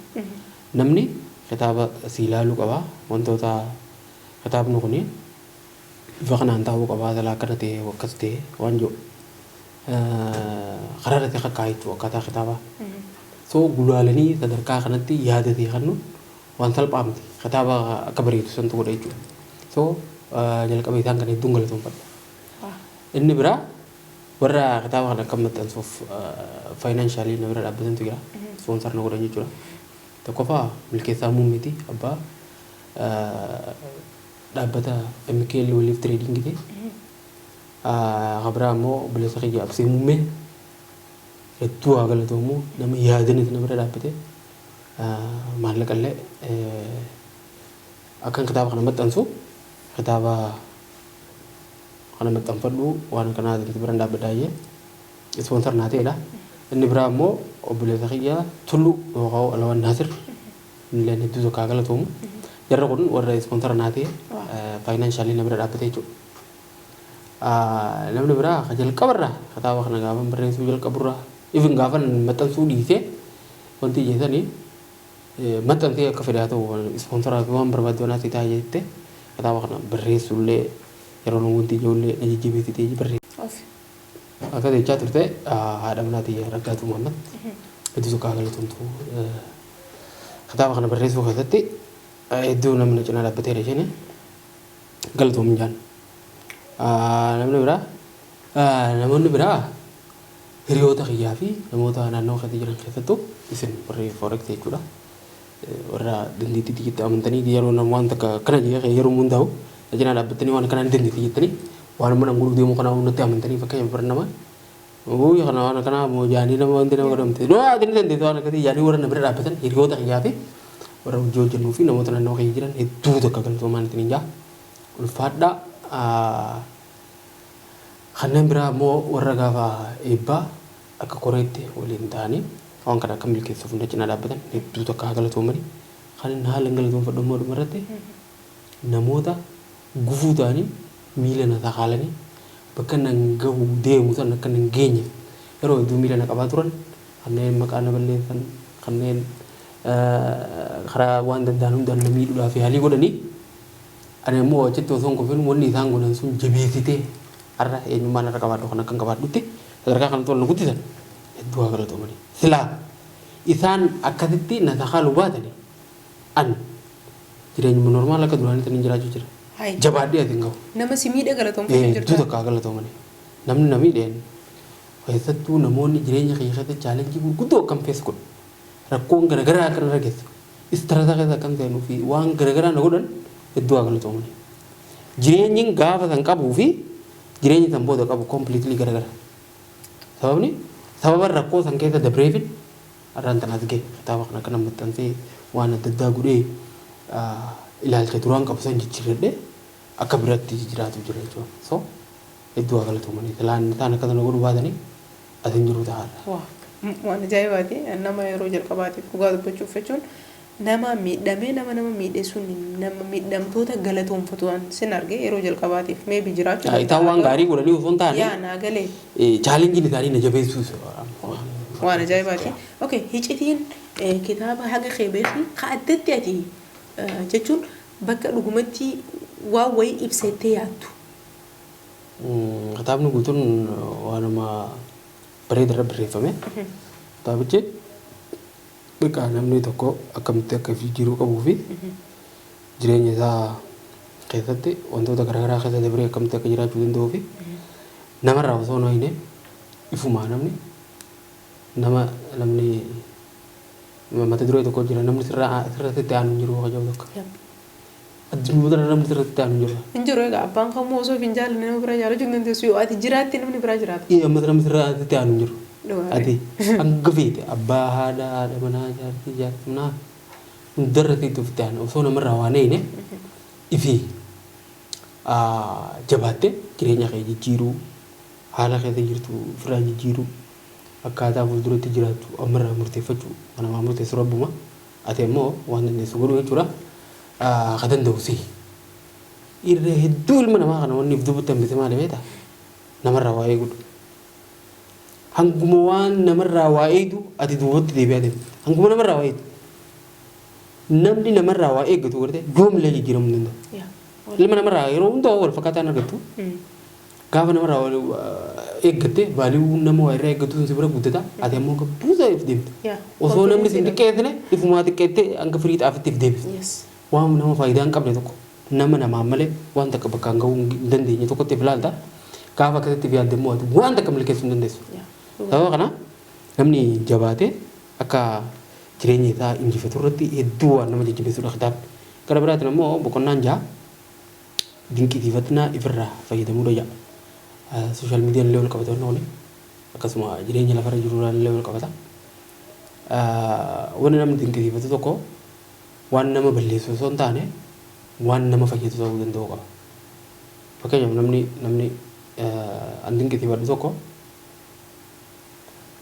namni kitaaba si ilaaluu qaba, wantoota kitaabni kuni bifa kanaan taa'uu qaba, silaa akkana ta'e, akkas ta'e waan jiru karaa irratti kakkaa jechuudha akkaataa kitaabaa. So gulaalanii sadarkaa kanatti yaadatee kannu waan salphaa miti, kitaaba akka bareedu santu godha jechuudha. So jalqaba isaan kana hedduun galatoomfadha. Inni biraa warra kitaaba kana akka maxxansuuf financially na bira dhaabbatantu jira. Sponsor na godhan jechuudha. Tokkoffaa Milkeessaa Muummeeti, abbaa dhaabbata MKL Waliif Trading ti. Kan biraa immoo obboleessa kiyya Absee Muummee, hedduu haa galatoomu, nama yaadanis na bira dhaabbate, maallaqallee akkan kitaaba kana maxxansu, kitaaba kana maxxanfadhu, waan kanaa bira dhaabbadhaa jee sponsor naa ta'edha. Inni biraa immoo obboleessa kiyya Tullu yookaan Alawaan Naasir, illee hedduu tokko haa galatoomu. Jarri kun warra sponsor naa ta'e, financially na bira dhaabbate jechuudha. Namni biraa ka jalqabarraa kitaaba kana gaafa barreessuu jalqaburraa, even gaafa maxxansuu dhiisee wanti jeesanii maxxansee akka fedhe haa ta'u, sponsoraa fi waan barbaadde waan asii ta'a jette, kitaaba kana barreessuullee yeroo nu wanti ijoollee na jajjabeessitee barreesse. Akka jechaa turte haadha manaatii Raggaatu Muhammad, hedduu tokko haa galatoomtu. Kitaaba kana barreessuu keessatti hedduu namni cinaa dhaabbateera, isheen galatoomin jaan. Namni biraa, namoonni biraa hiriyoota kiyyaa fi namoota naannoo keessa jiran, keessattuu isin warri forex jechuudha. Warra dandeettii tiyyatti amantanii yeroo nama waan takka akkana jedhee yeroo hundaa'u na cinaa dhaabbattanii, waan akkanaa ni dandeetti jettanii, waan mana godhuuf deemu kana natti amantanii, fakkeenyaaf bara nama Uuu, kana waan akkanaa moo jaanii nama wanti nama godhamte. Doo ati ni dandeettu waan akkasii jaanii warra na bira dhaabbatan, hiriyoota kiyyaa fi warra hojii hojjennuu fi namoota naannoo kiyya jiran hedduu takka galatoomaan ittiin jaa. Ulfaadhaa. Kanneen biraa immoo warra gaafa eebbaa akka koreetti waliin ta'anii waan kana akka milkeessuuf hunda cinaa dhaabbatan hedduu takka haa galatoomani. Kan inni haala hin galatoomfadhu immoo dhumarratti namoota gufuu ta'anii miila na takaalanii. Bakka nan gahu deemu san akka nan geenye yeroo hedduu miila na qabaa turan, kanneen maqaa na balleessan, kanneen karaa waan danda'an hundaan na miidhuudhaaf yaalii godhanii, ani ammoo achitti osoo hin kufin wanni isaan godhan sun jabeessitee har'a eenyummaan har'a qabaadhu kan akkan qabaadhutti sadarkaa kanatti ol na guddisan hedduu haa galatoomanii. Silaa isaan akkasitti na sakaaluu baatanii an jireenyuma normal akka duraaniitti nan jiraachuu jira. Hayi. Jabaadhee ati hin gahu. Nama si miidhe galatoomfachuu Hedduu jirta. takka haa galatoomanii. Namni na miidheen keessattuu namoonni jireenya kiyya keessatti challenge gurguddoo akkam face godhu, rakkoon garagaraa akka narra geessu, stress keessa akkan seenuu fi waan garagaraa na godhan hedduu haa galatoomanii. Jireenyin gaafa san qabuu fi jireenyi san booda qabu completely garagara. Sababni sababa rakkoo san keessa dabreefin har'aan tana as gahe. Kitaaba kana akkana maxxansee waan adda addaa godhee ilaalcha duraan qabu san jijjiirradhee akka biratti jiraatu jira jechuudha. So hedduu haa galatoomanii. Silaan isaan akkasuma godhuu baatanii as hin jiru ta'a. Waa waan ajaa'ibaati. Nama yeroo jalqabaatiif dhugaa dubbachuuf jechuun nama miidhamee nama miidhe sun nama miidhamtoota galatoomfatu waan sin arge yeroo jalqabaatiif maybe jiraachuu Isaan waan gaarii godhanii osoo hin taane Yaa naa galee. Challengeiin isaanii na jabeessuus. Waan ajaa'ibaati. Okay, hicitiin kitaaba haga kee beekii ka addatti ati jechuun bakka dhugumatti waan wayii ibsettee yaaddu. Kitaabni guutuun waanuma bareeda irra barreeffame. Kitaabichi bakka namni tokko akkamitti akka jijjiiruu qabuu fi jireenya isaa keessatti wantoota garaagaraa keessa dabree akkamitti akka jiraachuu danda'uu fi namarraa osoo hin hoyne ifumaa namni nama namni mata duree tokko jira, namni sirratti aanu hin jiru kajaa'u tokko. Addunyaa kana namni sirratti aanu hin jiru. Hin jiru egaa, abbaan kamuu osoo hin jaallanne nama biraa jaallachuu hin dandeessu, yoo ati jiraatte namni biraa jiraata. Ee, amma namni sirratti aanu hin jiru. Dhugaadha. Ati hanga feete abbaa, haadha, haadha manaa, jaartii, jaartii manaa hundarra sitti ofitti aanu osoo namarraa waan eeyne ifi jabaattee jireenya kee jijjiiruu, haala keessa jirtu ofirraa jijjiiruu, akkaataa fuulduratti jiraattu ammarraa murteeffachuu, kan namaa murteessu rabbuma, ati ammoo waan dandeessu godhuu jechuudha. Ka danda'u si irra hedduu ilma namaa kana wanni if duubatti hambise maali beektaa? Namarraa waa eeguudha. Hanguma waan namarraa waa eegdu ati duubatti deebi'aa deemta. Hanguma namarraa waa eegdu. Namni namarraa waa eeggatu gartee yoomillee jijjiiramuu hin danda'u. Ilma namarraa yeroo hundaa wal fakkaataa hin argattu. Gaafa namarraa waa eeggatte value nama waa irraa eeggatu sun si bira guddata. Ati ammoo akka buusaa if deemta. Osoo namni si hin xiqqeessine ifumaa xiqqeettee hanga firii xaafitti if deebifta. Waan nama faayidaa hin qabne tokko, nama namaan malee waan takka bakkaan gahuu hin dandeenye tokkotti if ilaalta. Gaafa akkasitti if yaadde immoo ati waan takka milkeessuu hin dandeessu. Sababa kana namni jabaatee akka jireenya isaa injifatu irratti hedduu waan nama jajjabeessudha kitaabni. Gara biraatiin ammoo boqonnaan 6 dinqisiifatnaa ifirraa fayyadamuudha jedha. Social mediaan illee wal qabata wanni kuni. Akkasuma jireenya lafarra jiruudhaan illee wal qabata. Wanni namni dinqisiifatu tokko waan nama balleessu osoo hin taane waan nama fayyadu ta'uu danda'uu qaba. Fakkeenyaaf namni an dinqisiifadhu tokko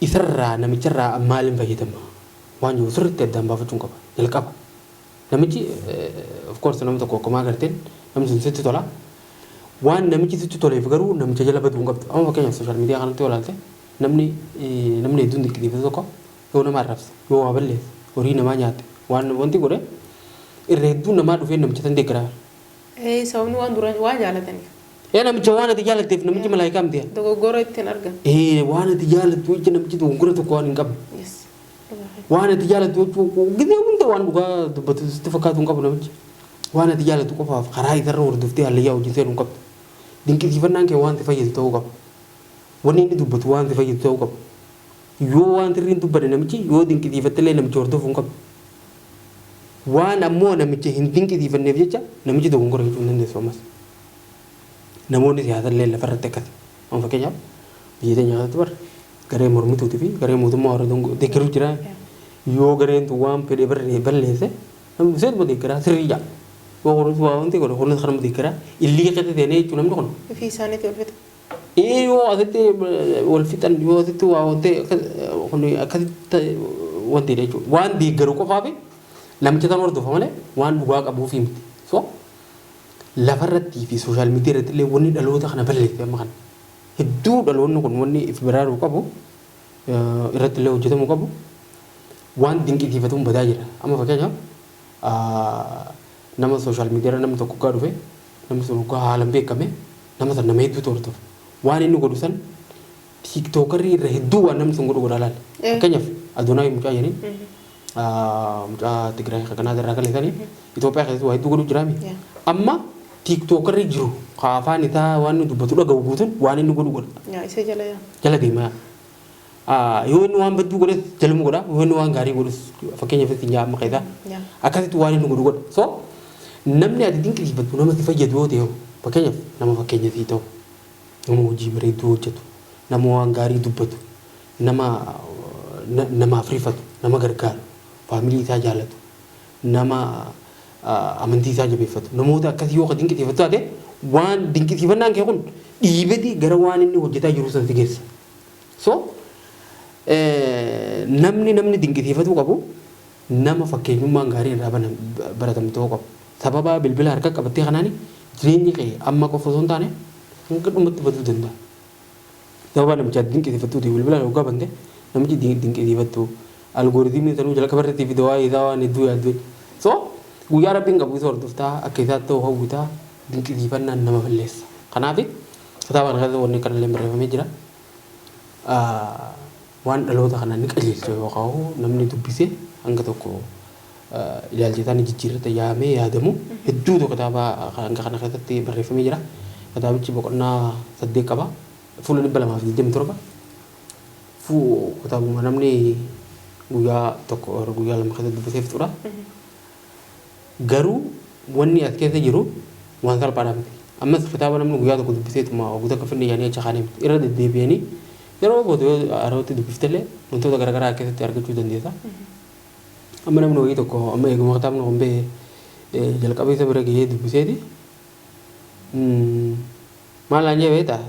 isarraa, namicharraa maaliin fayyadama waan jiru sirriitti addaan baafachuun qaba jalqaba. Namichi, of course, nama tokko akkuma agarteen namni sun sitti tola. Waan namichi sitti toleef garuu namicha jala baduu hin qabdu. Amma fakkeenyaaf social media kanatti yoo ilaalte namni hedduun dinqisiifatu tokko yoo nama arrabse, yoo waa balleesse, horii namaa nyaate, waan wanti godhe irra hedduun namaa dhufee namicha san deeggaraa. Ee, sababni waan duraan waa jaalataniif. Ee, namicha waan ati jaalatteef namichi malaayikaa miti. Dogoggora ittiin argan. Ee, waan ati jaalattu jecha namichi dogoggora tokko waan hin qabne. Waan ati jaalattu jechuun gizee hunda waan dhugaa dubbatu sitti fakkaatu hin qabu namichi. Waan ati jaalattu qofaaf karaa isarra hordoftee hallayyaa wajjin seenuu hin qabdu. Dinqisiifannaan kee waan si fayyadu ta'uu qaba. Wanni inni dubbatu waan si fayyadu ta'uu qaba. Yoo waan sirrii hin dubbanne namichi, yoo dinqisiifatte illee namicha hordofuu hin qabdu. Waan ammoo namicha hin dinqisiifanneef jecha namichi dogoggora jechuu hin dandeessu ammas. Namoonni siyaasa illee lafarratti akkasi. Amma fakkeenyaaf biyya teenya keessatti bara garee mormituutii fi garee mootummaa warra deeggaruu jira. Yoo gareen tun waan fedhe barree balleesse namni dhufeetuma deeggaraa sirrii jedha. Yoo kunis waa wanti godhe kunis kanuma deeggaraa illii keessa seenee jechuun namni kun. Ofii isaaniitii wal fixa. Ee, yoo asitti wal fixan, yoo asitti waa wanti kun akkasitti wanti jechuudha. Waan deeggaru qofaa fi namicha san hordofa malee waan dhugaa qabuufi miti. So lafarrattii fi social media irratti illee wanni dhaloota kana balleesse amma kana. Hedduu dhaloonni kun wanni if baraaruu qabu, irratti illee hojjetamuu qabu, waan dinqisiifatuun badaa jira. Amma fakkeenyaaf nama social media irra namni tokko hoggaa dhufe, namni sun hoggaa haalaan beekame, nama san nama hedduutu hordofa. Waan inni godhu san TikTokerri irra hedduu waan namni sun godhu godhaa laala. Fakkeenyaaf Adonaay mucaa jedhanii, mucaa Tigraay kanaa irraa kaleessanii Itoophiyaa keessatti waa hedduu godhu jiraami. Amma TikTokerri jiru ka afaan isaa waan inni dubbatu dhaga'u guutuun waan inni godhu godha. Yaa isa jala yaa. Jala deema. Yoo inni waan badduu godhes jaluma godha, yoo inni waan gaarii godhus, fakkeenyaaf isin yaa amma keessaa akkasitti waan inni godhu godha. So namni ati dinqisiifattu nama si fayyadu yoo ta'e, fakkeenyaaf nama fakkeenya sii ta'u, nama hojii bareedduu hojjetu, nama waan gaarii dubbatu, nama namaaf rifatu, nama gargaaru, family isaa jaalatu, nama amantii isaa jabeeffatu, namoota akkasii yoo ka dinqisiifattu taate, waan dinqisiifannaan kee kun dhiibeti gara waan inni hojjetaa jiru san si geessa. So namni dinqisiifatuu qabu nama fakkeenyummaan gaarii irraa baratamu ta'uu qabu. Sababa bilbila harka qabattee kanaani jireenyi kee amma qofa osoo hin taane hanga dhumatti baduu danda'a. Sababa namicha dinqisiifattuuti bilbila hoggaa bante namichi dinqisiifattu algorithmiin sanuu jalqaba irratti fide waa'ee isaa waan hedduu yaaddu. So guyyaa Rabbiin qabu isa hordoftaa, akka isaatti ta'u hawwitaa, dinqisiifannaan nama balleessa. Kanaaf kitaaba kana keessatti wanni kanallee barreeffamee jira. Waan dhaloota kana ni qajeelcha yookaan namni dubbisee hanga tokko ilaalcha isaa ni jijjiirrata yaamee yaadamu hedduutu kitaaba hanga kana keessatti barreeffamee jira. Kitaabichi boqonnaa 8 qaba. Fuula 227. Kitaabuma namni guyyaa tokko guyyaa 2 keessatti dubbisee fixudha. Garuu wanni as keessa jiru waan salphaadhaa miti. Ammas kitaaba namni guyyaa tokko dubbiseetuma waggoota akka finne yaanii achi kaanee miti. Irra deddeebi'anii yeroo booda yoo yerootti dubbiftellee wantoota garaagaraa keessatti argachuu dandeessa. Amma namni wayii tokko amma eeguma kitaabni kun ba'e jalqaba isa bira gahee dubbiseeti. Maal naan jee beektaa?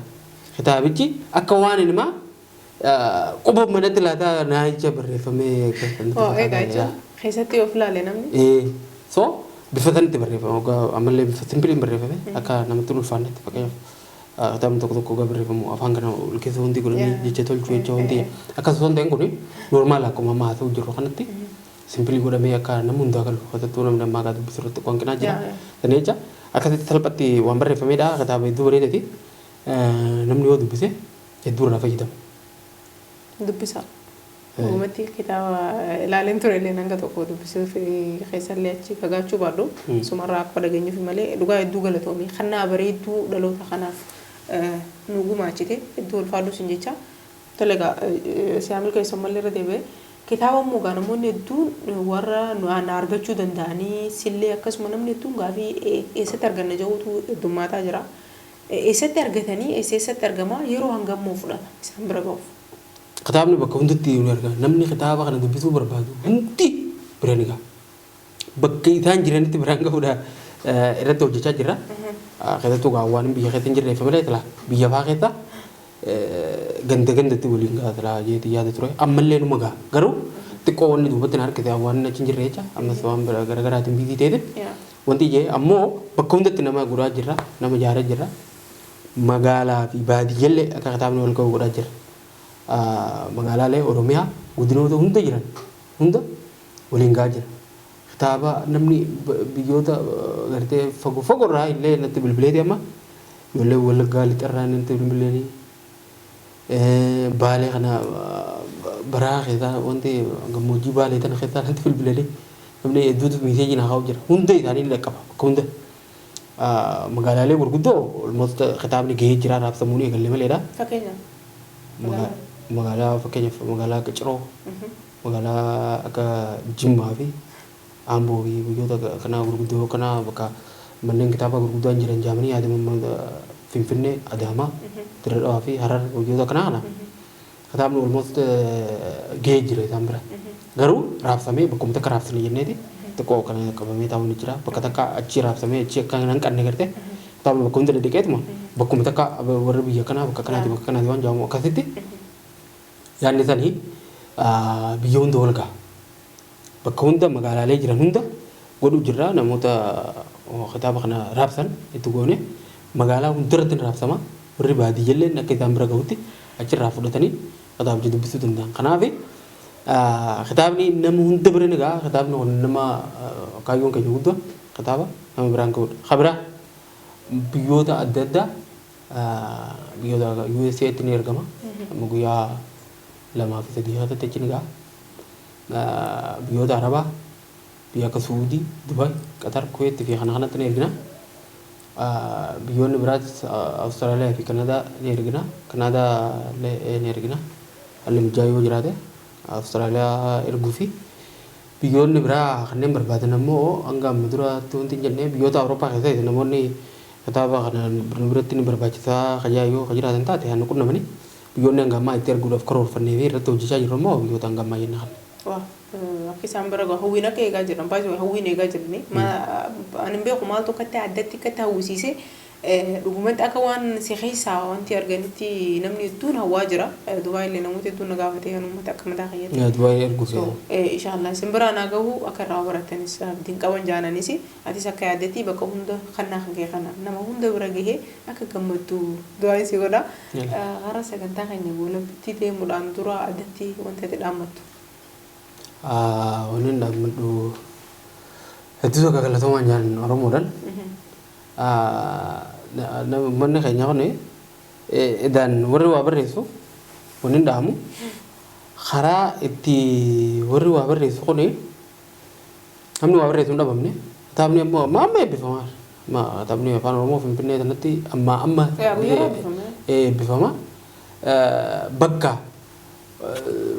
Kitaabichi akka waan ilmaa quba manatti laataa naayicha barreeffamee. Oo, egaa jechuun keessatti of ilaale namni. So bifa sanitti barreeffame, waggaa ammallee bifa simpleiin barreeffame, akka namatti hin ulfaannetti. Fakkeenyaaf kitaabni tokko tokko waggaa barreeffamu afaan kana ol keessa wanti godhanii jecha tolchuu jecha wanti akkas osoo hin ta'in, kuni normal akkuma amma haasa'u jirru kanatti simple godhamee akka namni hundaa galu, keessattuu namni ammaa gaa dubbisu irratti hanqinaa jira. Sana jecha akkasitti salphatti waan barreeffamedha. Kitaaba hedduu bareedati, namni yoo dubbise hedduu irraa fayyadama. Dubbisa. Dhugumatti kitaaba ilaaleen ture illee hanga tokko dubbisuuf keessallee achi fagaachuu baadhu. Sumarraa akka dhageenyuuf malee dhugaa hedduu galatoomii. Kannaa bareedduu dhaloota kanaaf nu gumaachite hedduu ulfaadhu sin jecha. Tole, egaa siyaamil keessummallee irra deebi'ee kitaaba immoo gaa namoonni hedduun warra na argachuu danda'anii sillee akkasuma namni hedduun gaafii eessatti arganna jedhutu heddummaataa jira. Eessatti argatanii, eessa eessatti argama, yeroo hangammoo fudhata isaan bira ga'uuf? Kitaabni bakka hundatti ni argama. Namni kitaaba kana dubbisuu barbaadu hundi bira ni ga'a. Bakka isaan jiranitti biraan gahuudha irratti hojjechaa jirra. Keessattuu gaa waan biyya keessa hin jirreef malee silaa biyya faa keessa ganda gandatti waliin ga'a silaa jeetii yaada ture. Ammallee numa ga'a. Garuu xiqqoo wanni duubatti na harkise waan achi hin jirre jecha, ammas waan garaagaraatiin busy ta'eef wanti jee ammoo bakka hundatti nama godhaa jirra, nama ijaaraa jirra. Magaalaa fi baadiyyallee akka kitaabni wal ga'u godhaa jirra. Magaalaalee Oromiyaa godinoota hunda jiran hunda waliin gahaa jira. Kitaaba namni biyyoota gartee fagoo fagoo irraa illee natti bilbileeti, amma ijoollee Wallaggaa lixarraa natti bilbileeni. Baalee kana baraa keessaa, wanti gammoojjii Baalee tana keessaa natti bilbilanii, namni hedduutu message naa kaa'u jira. Hunda isaanii ni dhaqqaba bakka hunda. Magaalaalee gurguddoo almost kitaabni gahee jira, raabsamuu ni eegalle maleedha. Fakkeenyaaf. Magaalaa fakkeenyaaf magaalaa akka Ciroo, magaalaa akka Jimmaa fi Amboo fi biyyoota kanaa gurguddoo kanaa bakka manneen kitaabaa gurguddaan jiran jaamanii yaadaman, Finfinnee, Adaamaa, Dirre Dhawaa fi Harar, biyyoota kanaa kana kitaabni almost gahee jira isaan bira. Garuu raabsamee bakkuma takka raabsine jenneeti xiqqoo kana qabamee taa'uun ni jira. Bakka takka achi raabsamee achi akka hin hanqanne gartee kitaabni bakka hunda dhedheqeetuma bakkuma takka warri biyya kanaa bakka kanaati bakka kanaati waan jedhamu akkasitti yaadni sanii biyya hunda wal ga'a. Bakka hunda magaalaalee jiran hunda godhu jirra, namoota kitaaba kana raabsan itti goone magaalaa hundarratti ni raabsama. Warri baadiyyallee akka isaan bira gahutti achirraa fudhatanii kitaabicha dubbisuu danda'an. Kanaaf kitaabni nama hunda bira ni gaha. Kitaabni kun nama kaayyoon keenya guddoo kitaaba nama biraan gahudha. Kabiraa biyyoota adda addaa, biyyoota USA'tti ni ergama. Amma guyyaa 2 fi 3 keessatti achi ni gaha. Biyyoota Arabaa, biyya akka Suudii, Dubaay, Qatar, Kuweet fi kana kanatti ni ergina. Biyyoonni biraatis Awustiraaliyaa fi Kanadaa ni ergina. Kanadaa illee ni ergina. Haalli mijaa'aa yoo jiraate Awustiraaliyaa erguu fi biyyoonni biraa kanneen barbaadan ammoo hanga amma duraatti wanti hin jenne, biyyoota Awurooppaa keessatti namoonni kitaaba kana nu biratti ni barbaachisaa kajaa yoo ka jiraatan taate haa nu qunnamanii. Biyyoonni hanga ammaa itti erguudhaaf karoorfannee fi irratti hojjechaa jirru ammoo biyyoota hanga ammaa jenna kana. Waa akka isaan bira gahu hawwiin akka eegaa jiran, baay'ee hawwiin eegaa jirani. Ani hin beeku maaltu akkatti addatti akkatti hawwisiise. Dhugumatti akka waan si keessaa wanti arganitti namni hedduun hawwaa jira. Dubaay illee namoota hedduun na gaafatee kan uummata akka mataa kiyyaatti. Dubaay erguuf. So inshallah isin biraa naa gahu, akka irraa baratanis abdiin qaban jaananis, atis akka yaaddetti bakka hunda kannaa kan kee kana nama hunda bira gahee akka gammaddu du'aan si godha. Gara sagantaa keenya goolabbitti deemuudhaan dura addatti wanta itti dhaammattu. Wanni hin dhaammadhu hedduu tokko, galatoomaan jaan Oromoodhaan. Uummanni keenya kun edaan warri waa barreessu, wanni hin dhaamu karaa itti warri waa barreessu kun, namni waa barreessu hin dhabamne. Kitaabni ammoo amma amma eebbifamaa. Amma kitaabni Afaan Oromoo Finfinnee sanatti amma amma eebbifama. Bakka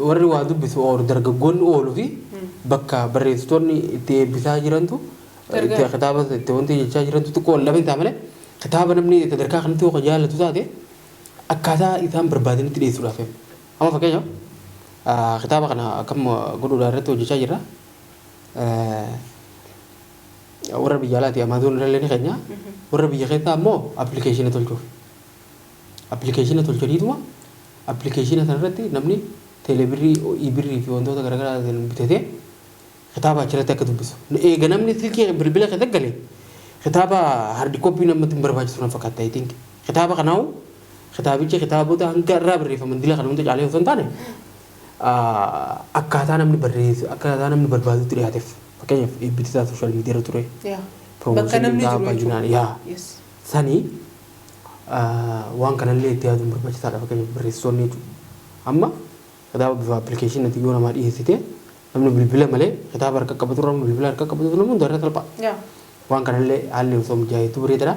warri waa dubbisu oolu, dargaggoonni ooluu fi bakka barreessitoonni itti eebbisaa jirantu, itti kitaaba itti wanti jechaa jirantu xiqqoo wal dhabin ta'a malee, kitaaba namni sadarkaa kanatti yoo jaallatu taate akkaataa isaan barbaadanitti dhiyeessuudhaaf. Amma fakkeenyaaf kitaaba kana akkam godhuudhaan irratti hojjechaa jirra. Warra biyya alaati Amazon irra ni keenya, warra biyya keessaa ammoo appilikeeshina tolchuuf. Appilikeeshina tolchaniituma appilikeeshina sanarratti namni teelebirrii, e-birrii fi wantoota garaagaraa bitatee kitaaba achirratti akka dubbisu. Eega namni silkii bilbila keessa gale kitaaba hard copy namatti hin barbaachisu na fakkaata, I think. Kitaaba kanaawu kitaabichi kitaabota hanga irraa barreeffaman dila kana hunda caalee osoo hin taane, akkaataa namni barreessu, akkaataa namni barbaadutti dhiyaateef. Fakkeenyaaf eebbitisaa social media irra ture. Bakka namni jiru. Baay'inaan yaa sanii waan kanallee itti yaaduun barbaachisaadha, fakkeenyaaf barreessitoonni jechuudha. Amma kitaaba bifa appilikeeshiniitiin yoo namaa dhiyeessite, namni bilbila malee kitaaba harka qabatu irra bilbila harka qabatu namni hunda irra salphaa. Waan kanallee haalli osoo mijaa'eetu bareedaadha.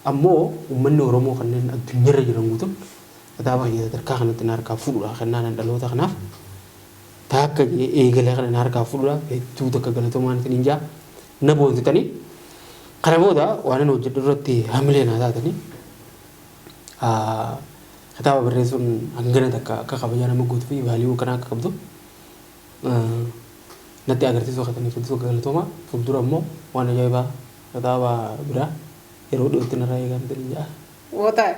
Ammoo uummanni Oromoo kanneen addunyaarra jiran guutuun kitaaba kiyya sadarkaa kanatti na harkaa fuudhuudha kennaan dhaloota kanaaf taakka eegalee kana na harkaa fuudhuudhaaf hedduu takka galatoomaan isiniin jaa. Na boonsitanii, kana booda waan inni hojjedhu irratti hamilee naa taatanii, kitaaba barreessuun hangana takka akka kabajaa nama gootuu fi value kanaa akka qabdu natti agarsiisuu akkataniif hedduu takka galatoomaa. Fuuldura immoo waan ajaa'ibaa kitaaba biraa yeroo dhiyootti narraa eegaa isiniin jaa. Wootaa.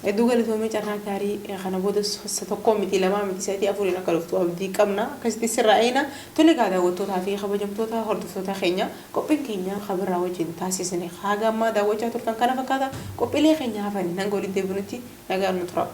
Hedduu galatoomee, carraa gaarii. Kana booda tokkoo miti, lamaa miti, sadii, afuriin akka dhuftu abdii qabna, akkasitti sirraa eeyna. Tole egaa, daawwattootaa fi kabajamtoota hordoftoota keenya, qophiin keenya kabirraa wajjin taasisne haga ammaa daawwachaa turtan kana fakkaata. Qophiilee keenya hafanii hanga walitti deebinutti nagaan nu tura.